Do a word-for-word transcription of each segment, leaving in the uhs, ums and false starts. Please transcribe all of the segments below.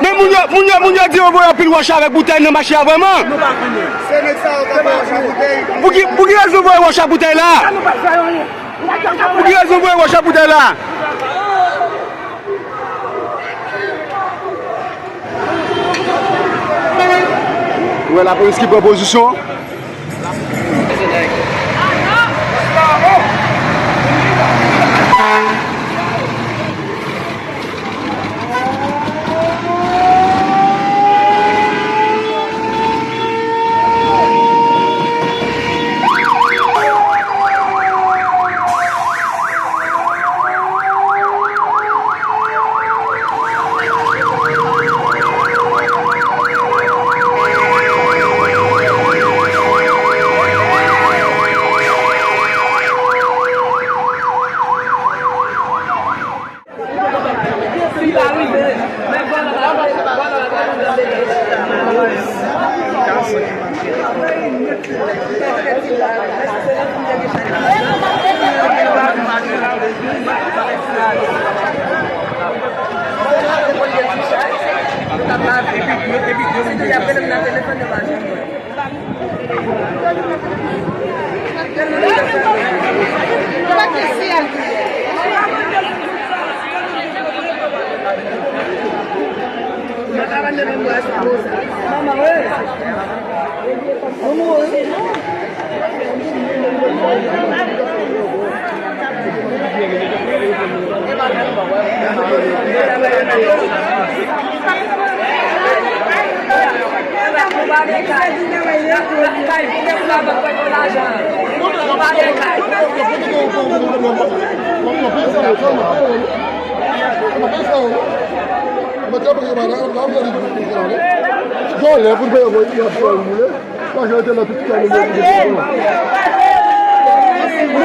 Men moun yo, moun yo, moun yo di yo voye anpil wòch avèk boutèy nan mache a vrèman. Pou ki, pou ki rezon voye wòch ak boutèy la? Pou ki rezon voye wòch ak boutèy la? Ou wè lapolis ki pran pozisyon.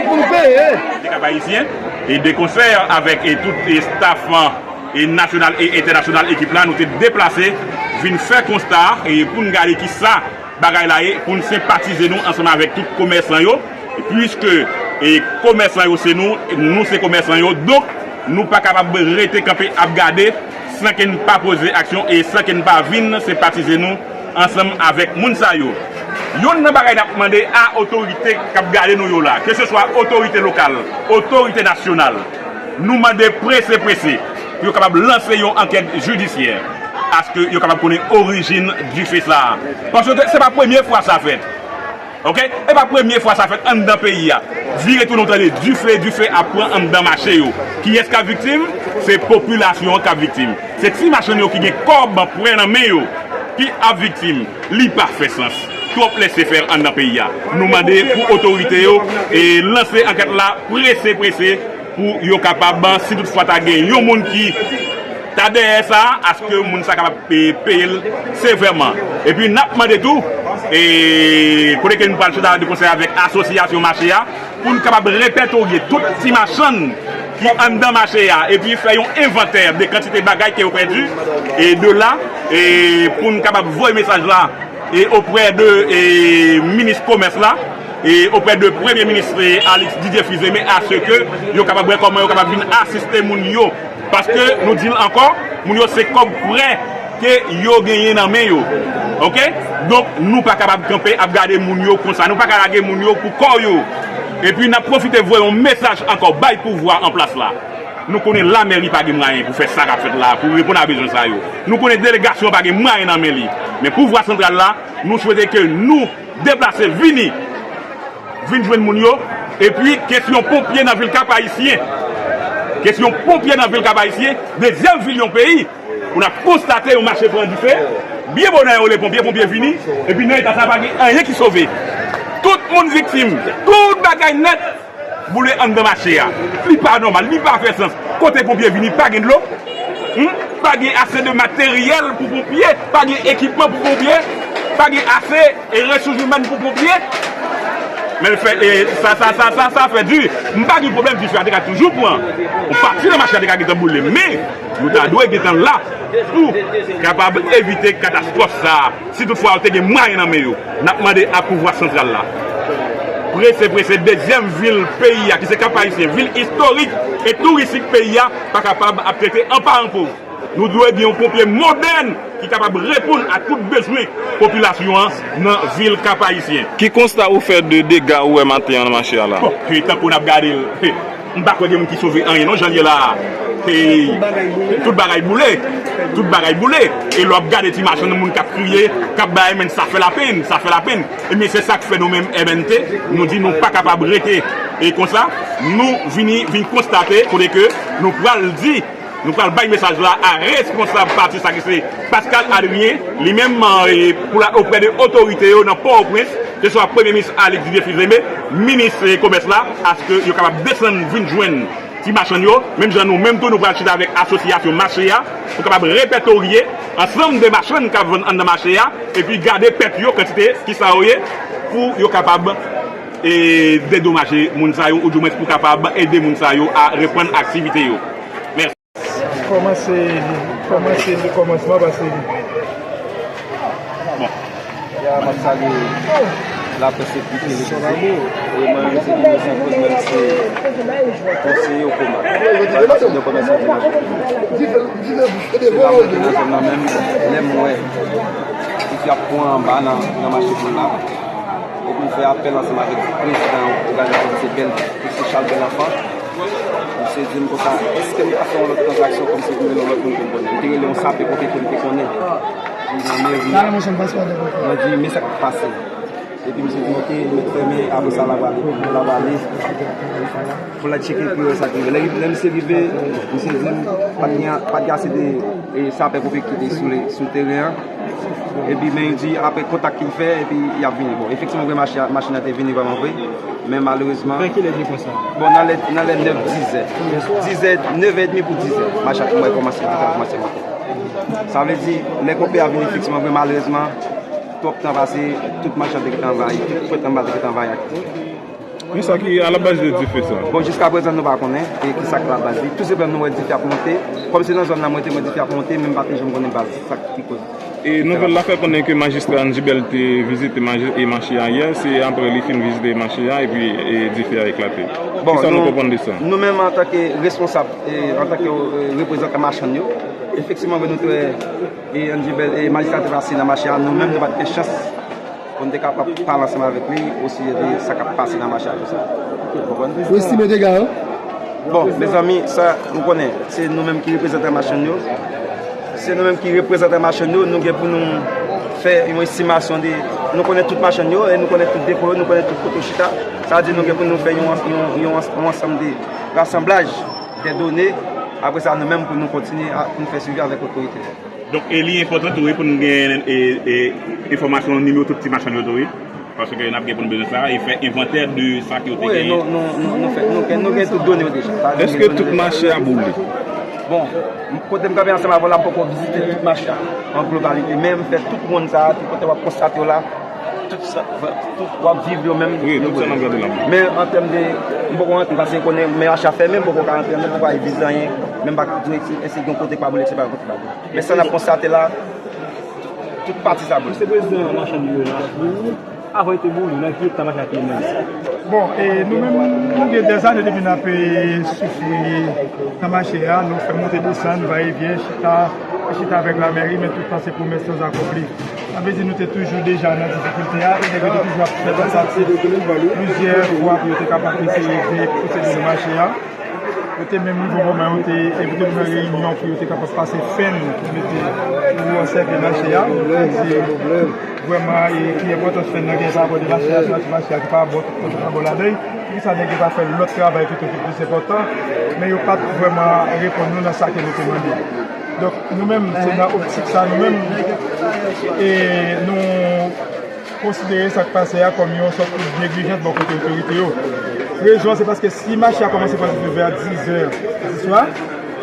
Pou nou peye. Kap Ayisyen e de konsè avèk e tout e staff e nasyonal e entènasyonal ekip la, nou te deplase vin fè konsta e pou n gade kisa bagay la ye, pou n senpatize nou ansanm avèk tout komèsan yo, piske e komèsan yo se nou, nou se komèsan yo, donk nou pa kapab rete kanpe ap gade san ke n pa poze aksyon e san ke n pa vin senpatize nou ansanm avèk moun sa yo. Youn nan bagay n ap mande a otorite k ap gade nou yo la, keseswa otorite lokal, otorite nasyonal, nou mande prese prese pou yo kapab lanse yon ankèt jidisyè, aske yo kapab konnen orijin dife sa a. Paske se pa premye fwa sa fèt. Oke? E pa premye fwa sa fèt anndan peyi a. Vire tounen w tande dife, dife ap pran anndan mache yo. Kiyès k ap viktim? Se popilasyon an k ap viktim. Se ti machann yo ki gen kòb pwen nan men yo ki ap viktim. Li pa fè sans. Twòp lèse fè anndan peyi a. Nou mande pou otorite yo e lanse ankèt la prese prese pou yo kapab, si toutfwa ta gen yon moun ki ta dèyè sa, aske moun sa kapab pe- peye l sevèman. Epi n ap mande tou, e kote ke nou pral chita de konsèy avèk asosyasyon mache a, pou n kapab repètorye tout ti machann ki anndan mache a, epi fè yon envantè de kantite bagay ke yo pèdi, e de la, e pou n kapab voye mesaj la, e oprè de e minis komès la, e oprè de premye minis e Alix Didier Fils-Aimé, aske yo kapab wè kòman yo kapab vin asiste moun yo. Paske nou di l ankò, moun yo se kòb prè ke yo genyen nan men yo. Oke? Donk, nou pa kapab kanpe ap gade moun yo konsa. Nou pa ka lage moun yo pou kò yo. Epi, n ap pwofite voye yon mesaj ankò bay pouvwa an plas la. Nou konnen lamèri pa gen mwayen pou fè sa k ap fèt la, pou reponn a bezwen sa yo. Nou konnen delegasyon an pa gen mwayen nan men li. Men pouvwa santral la, nou swete ke nou deplase, vini, vin jwenn moun yo. Epi, kesyon ponpye nan vil Kap Ayisyen. Kesyon ponpye nan vil Kap Ayisyen, dezyèm vil yon peyi, pou n ap konstate yon mache pran dife. Byen bonè, yo rele ponpye, ponpye vini. Epi, nan eta sa, pa gen anyen ki sove. Tout moun viktim. Tout bagay nèt boule anndan mache a. Li pa nòmal, li pa fè sans. Kote ponpye vini, pa gen dlo. Hmm? Pa gen ase de materyèl pou ponpye, pa gen ekipman pou ponpye, pa gen ase e resous imèn pou ponpye. Men l fè, e, sa, sa, sa, sa, sa fè di. M pa gen pwoblèm, dife a te ka toujou pran. Yon pati nan mache a te ka gentan boule. Men, Yo ta dwe gentan la pou kapab evite katastwòf sa a. Si toutfwa yo te gen mwayen nan men yo, n ap mande a pouvwa santral la, prese, prese, dezyèm vil peyi a, ki se Kap Ayisyen, vil istorik e touristik peyi a, pa kapab ap trete an paran pòv. Nou dwe gen yon ponpye modèn ki kapab reponn a tout bezwen popilasyon an nan vil Kap Ayisyen. Ki konsta ou fè de dega ou wè maten an nan mache a la? Bon, e tankou n ap gade l, e, m pa kwè gen moun ki sove anyen non, jan l ye la a. E, tout bagay boule. Tout bagay boule. E lè w ap gade ti machann moun k ap kriye, k ap bay, men sa fè lapenn, sa fè lapenn. Ebyen, se sa k fè nou menm M N T, nou di nou pa kapab rete e konsa. Nou vini, vin konstate kote ke nou pral di, nou pral bay mesaj la a responsab pati sa ki se Pascal Adrien, li menm, e, pou l al oprè de otorite yo nan Pòtoprens, ke swa Premye Minis Alix Didier Fils-Aimé, minis, e, komès la, aske yo kapab desann vin jwenn ti machann yo, menm jan nou menm tou nou pral chita avèk asosyasyon mache a, pou kapab repètorye ansanm de machann k ap vann anndan mache a, epi gade pèt yo, kantite kisa yo ye, pou yo kapab, e, dedomaje moun sa yo, oudimwens pou kapab ede moun sa yo a reprann aktivite yo. Mèsi. Kòmanse, kòmanse le kòmansman, pase. Bon. Ya, m ap salye laprès ekriti, lekriti. E mwen menm se Dino Santos, mwen se konseye o Koma, Federasyon de Komèsan Dimanch. Se la mwen te nan zòn nan menm, lè m wè ti fi ap pran anba nan, nan mache poul la. Epi m fè apèl ansanm avèk prezidan òganizasyon ki se Bèl, ki se Charles Bèl Enfant. Misye di m konsa, èske m ka fè yon lòt tranzaksyon kòmsi pou m rele yon lòt moun ke m konnen? M te rele yon sapè pompe ke m te konnen ki nan meri a. Mwen di, men sa k ap pase. Epi misye di m, oke, li mèt fèmen, apre sa, l ap ale. L ap ale pou l al tcheke pou l wè sa k rive. Lè, lè misye rive, misye di m, pa t gen, pa t gen ase de, e, sapè pompe ki te sou le, sou teren an. Epi, men yo di, apre kontak ki l fè, epi y ap vini. Bon, efektivman, vre, machi-, machin nan te vini vrèman vre. Men malerezman. Vè kilè te konsa? Bon, nan lè, nan lè nèf, dizè. Dizè, nèf è dmi pou dizè. Machin mwen kòmanse, te kòmanse monte. Sa vle di, lè konpè a vini efektivman vre, malerezman, twòp tan pase, tout machin te gentan anvayi, tout pwent anba te gentan anvayi ak. Kisa ki alabaz de dife sa? Bon, jiskaprezan nou pa konnen e kisa k alabaz li. Tou senpleman nou wè dife ap monte. Kòm se nan zòn nan mwen te, mwen dife ap monte, men m pa te janm konnen baz sa ki koz. E nouvèl la fè konnen ke majistra Andy Bell te vizite maji-, e mache a yè, se apre li fin vizite mache a epi e dife a eklate. Bon, kisa nou konprann de sa? Nou menm antanke responsab, e antanke, e, reprezantan machann yo, efektivman, nou te wè, e Andy Bell, e majistra te pase nan mache a, nou menm nou pa t gen chans pou n te kapab pale ansanm avèk li osijè de sa k ap pase nan mache a, tou sa. Ou konprann? Ou estime dega yo? Bon, mezanmi, sa, ou konnen, se nou menm ki reprezantan machann yo. Se nou menm ki reprezantan machann yo, nou gen pou nou fè yon estimasyon de, nou konnen tout machann yo, e nou konnen tout depo yo, nou konnen tout kote yo chita. Sa vle di nou gen pou nou fè yon, yon, yon, yon ansanm de rasanblaj de done. Apre sa, nou menm pou nou kontinye a, pou nou fè swivi avèk otorite yo. Donk, e li enpòtan tou, wi, pou nou gen, e, e, enfòmasyon nimewo tout ti machann yo tou, wi. Paske n ap gen pou nou bezwen sa, e fè envantè de sa ke yo te genyen. Wi, nou, nou, nou, nou fè, nou gen, nou gen tout done yo deja. Èske tout mache a boule? Bon, kote m kanpe ansanm avè w la, m poko vizite tout mache a, an globalite. Men m fè tout wonn sa a, tout kote w ap konstate yo la, tout sa, tout w ap viv yo menm, wi, yo boule. Tout sa n ap gade la. Men an tèm de, m poko rantre, paske m konnen men mache a fèmen, m poko ka rantre anndan, m poko al vizite anyen, men m pa dwe eseye gen kote k pa boule, se pa kote k pa boule. Men sa n ap konstate la, tout pati sa boule. Jiska prezan, machann yo la pou ou, avan yo te boule, nan ki eta mache a te ye menm? Bon, e nou menm, nou gen dèzane depi n ap, e, soufri nan mache a, nou fè monte desann, va e vyen, chita, chita avèk lamèri, men tout tan se pwomès sanzakonpli. Sa vle di nou te toujou deja nan difikilte a, e nèg yo te toujou ap fè tantativ plizyè fwa pou yo te kapab eseye de posede nou mache a. Yo te menm rive yon moman, yo te envite nou nan reyinyon pou yo te kapab pase fèn pou mete, pou ansèkle mache a. Se vrèman, e, ki enpòtans fèn nan gen pa rapò de mache a, sou mache a ki pa bon, tout kote pa bon ladan. Poukisa nèg yo pa fè lòt travay pito ki plis enpòtan, men yo pa t vrèman reponn nou nan sa ke nou te mande. Donk, nou menm, se nan optik sa, nou menm, e, nou konsidere sa k pase a kòm yon sòt de neglijans bò kote otorite yo. Rezon an, se paske si mache a kòmanse pran dife vè dizè diswa,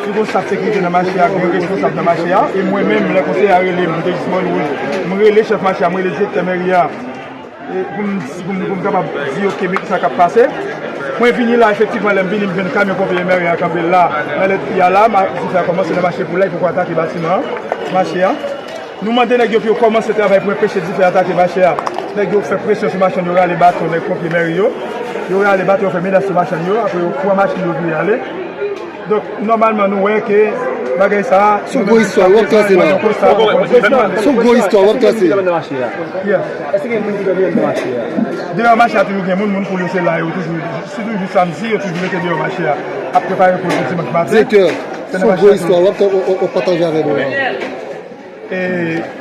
si gon staff sekirite nan mache a, gen responsab nan mache a, e mwen menm, lè konseye a rele m, m te jis Mòn Wouj, m rele chèf mache a, m rele direktè mèri a, e pou m, pou m, pou m kapab di, oke, men kisa k ap pase. Mwen vini la, efektivman, lè m vini, m jwenn kamyon ponpye meri a kanpe la. Nan lè di a la, ma, dife a kòmanse nan mache Poulay, poko atake batiman an, mache a. Nou mande nèg yo pou yo kòmanse travay pou enpeche dife a atake mache a. Nèg yo fè presyon sou machann yo, rale baton, nèg ponpye meri yo. Yo rale baton, yo fè menas sou machann yo, apre yo pran machin yo vire ale. Donk, nòmalman, nou wè ke bagay sa a, sou gwo istwa, w ap trase la. Sou gwo istwa, w ap trase. Yes. Èske gen moun ki dòmi anndan mache a? Deyò mache a toujou gen moun, moun pou yo se la yo toujou, sitou jou samdi, yo toujou rete deyò mache a, ap prepare pou dimanch maten. Direktè, sou gwo istwa, w ap, w, w, w ap pataje avè nou an. E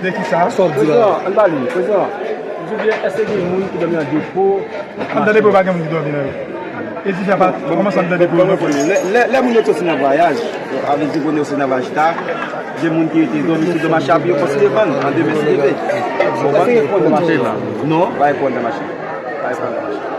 de ki sa? Sa w ap di la? Prezidan, ann pale, prezidan. M di byen, èske gen moun ki dòmi nan depo? Anndan depo pa gen moun ki dòmi nan yo. E si sa pa kòmanse anndan depo yo non plis. Lè, lè, lè moun yo soti nan vwayaj, avè di konnen yo soti nan vwayaj ta, gen moun ki rete dòmi sou do mache a, pou yo kontinye vann an demen si Dye vle. Èske gen pwòblèm mache la? Non, pa gen pwòblèm mache. Pa gen pwòblèm mache.